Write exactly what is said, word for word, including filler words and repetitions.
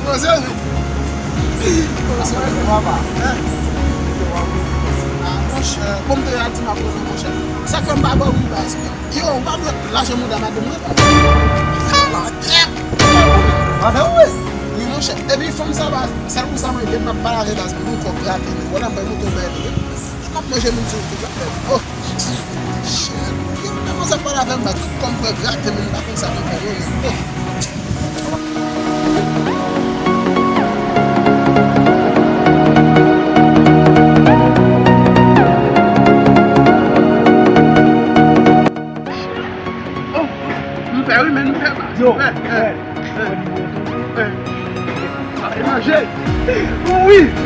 Poze wi. Poze wi. Papa. Hein? Ah, monchè, bon, m te di m ap poze, monchè. Sa k fè m pa ba w wi, baz. Yo, ou pa dwe lajan mouda madanm mwen, baz. Madanm wi. Wi, monchè. Epi fanm sa, baz, sèl pou sa mwen gen, m ap pale avè baz, m pran kòb grate li. Wè la, m bay moto bay li. M ap manje moun sou tout la. Oh. Shit. Yo, kòmanse ap pale avè m, baz, tout kòm pran grate, men m pa konn sa pou fè, non, men. Oh. Oh, m pè wi, men m pè, baz. Yo, m pè, m pè, m pè. M pè. Manje. Wi.